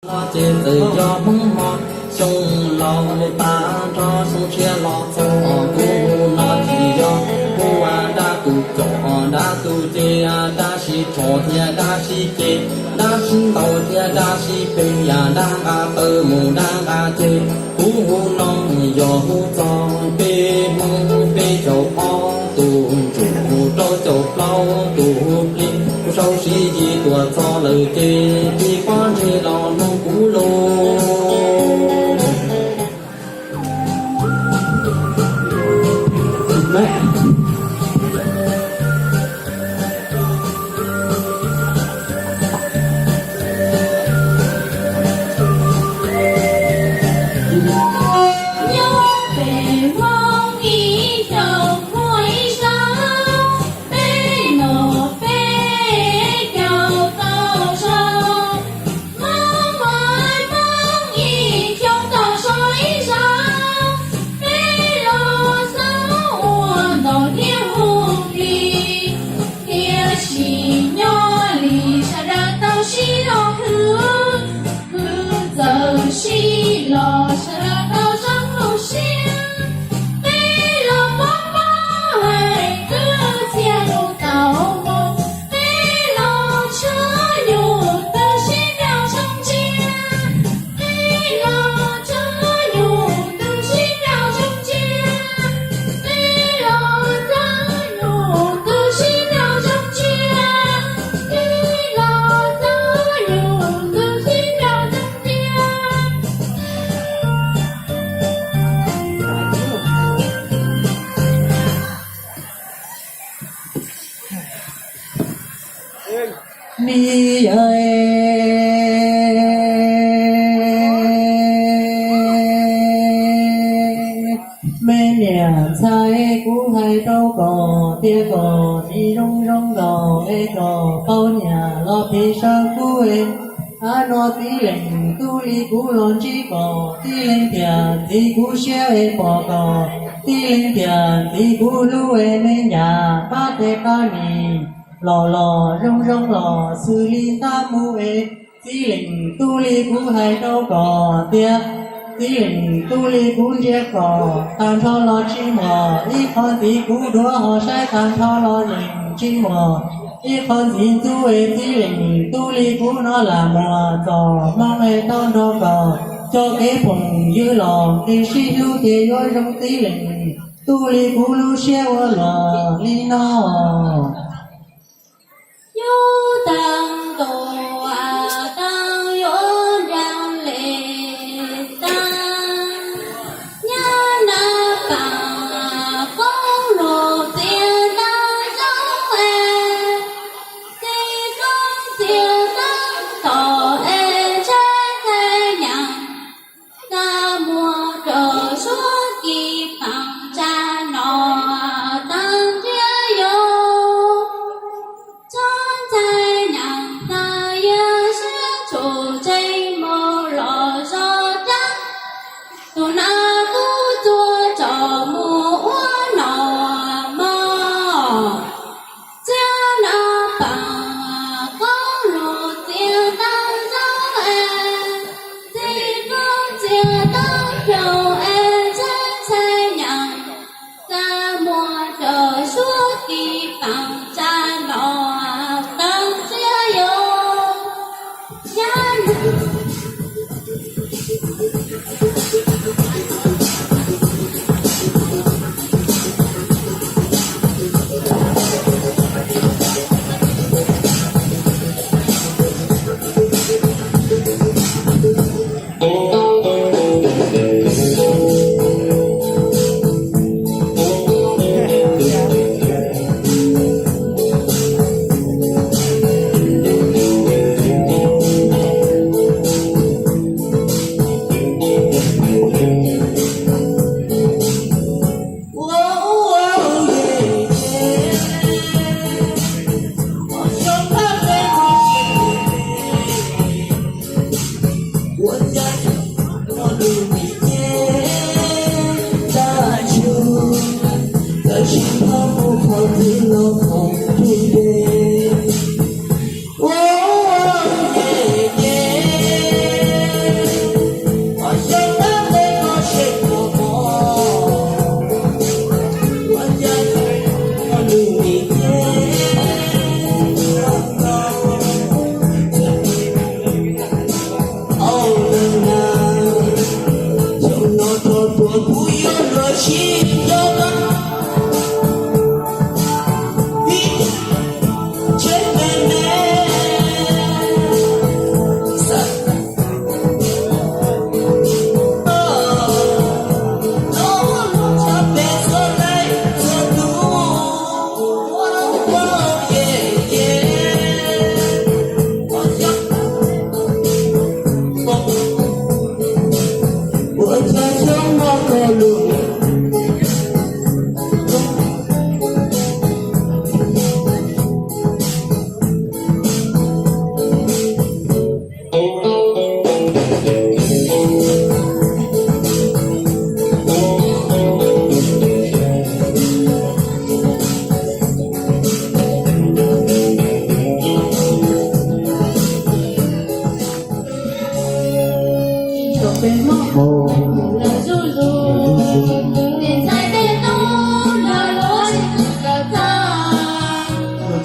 Los ces txawm yog Hmoob Hmoob, xyoo laus li tas nrho xyoo tshiab los txog. Kuv hu no tsis yog hu ua dab tus coj dab tus ceg, dab sib rho thiab dab sib ceg, dab sib ntaus thiab dab sib peg, yam dab nqa taw mus dab nqa ceg. Kuv hu no yog hu txog peb Hmoob peb caug ob tus ntsuj rau caum plaub tus plig, kuv sau siv yig tuaj txog lawm ces pib pob ntseg los mloog kuv lus. Nyob pem Hmoob ib xyoos muaj ib zaug, peb los peb caug tau zaug. Hmoob, Hmoob ib xyoos tau zaug ib zaug, peb los xav ua ntaus thiab hu plig, tiam sis nyob li sawv daws tau sib los khwv, khwv txawm sib los sawv daws tau zoo lub siab. Peb los poob pob hais twb txia mus tau mus, peb los tshua yus twb sib nrog zoo ntsia, peb los tshua yus twb sib nrog zoo ntsia, peb los txhawb yus twb sib nrog zoo ntsia, peb los txhawb yus twb sib nrog zoo ntsia. Ni yawg, me niam ntxhais, kuv hais rau koj tias koj txiv zoo zoo nkauj es koj paub nyiam los pib sawv kuv es, hab no txiv leej tub li kuv los ntsib koj, txiv leej tiam ntxiv kuv siab es pom koj, txiv leej tiam ntxiv kuv hlub es me nyuam pab tes qab nis los los zoo zoo los xws li ntab mus es, txiv leej tub li kuv hais rau koj tias, txiv leej tub li kuv ntsia koj tag nrho los tsis muaj ib qho ntxiv, kuv duav ho saib tag nrho los yeej tsis muaj ib qho ntxiv ntxub es, txiv leej tub li kuv no lam muaj txoj hmoo es tau nrog koj coj kev phooj ywg los kev sib hlub ces yuav zoo, txiv leej tub li kuv lub siab ua luaj li no. Yus taag ntuj taag yuav nraag le taag, nyab nab paag qoob lug txiag ntaag zoo es, txiv qoob txiag ntaag tom es ntshai ntshai nyaam, txaj muag rau suab kis paam tsa no taag nrhiav yus. Txhob ntshai nyaam tag yog sib tshum tseeb moog los zoo caag, tug nab tub txuag tsom moog ua noj mov. Txiag nab paag qoob lug txiag ntaag zoo es, txiv qoob txiag ntaag xyooj es ntshai ntshai nyaam, txaj muag rau suab kis paam tsa no taag nrhiav yus.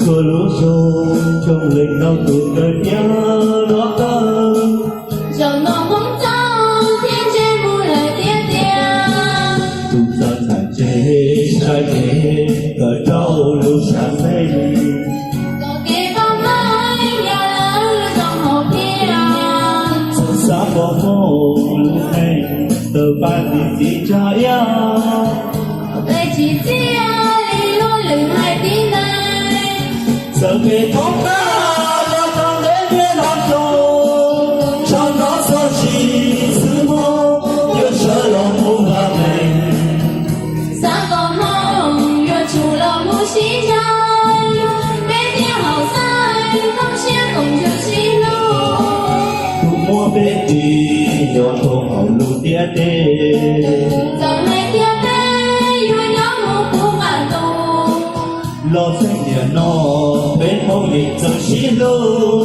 Txhua lub xyoo, xyoo leej ntau tus kawm tiav hluav taws. Zaum no Hmoob txawj thiab ntsej muag lawm tiag tiag. Tus txawj txhais tes saib tes kawm rau lub sab xeeb. Kom kev tau meej yog lawv lub zoo hauv phiaj. Txawj xav pom Hmoob lub neej tawm paj txi txiv tsa iab. Peb tsis txiaj li luag lwm hais tib neeg. Txawm peb thoob qab los tau ntev tiav los xyoo, tshaj no txog sim xwb Hmoob yuav sawv los mus vaj meej. Xav kom Hmoob yuav tsum los mus sib ntsib, peb thiaj haum xeeb zoo siab koom ntsws sib hlub. Tus muaj peb ris nyob rau hauv lub ntiaj teb, txawm hais tias peb yuav nyob mus puv nqa ntu, los txheej niaj no peb Hmoob yeej txawj sib hlub.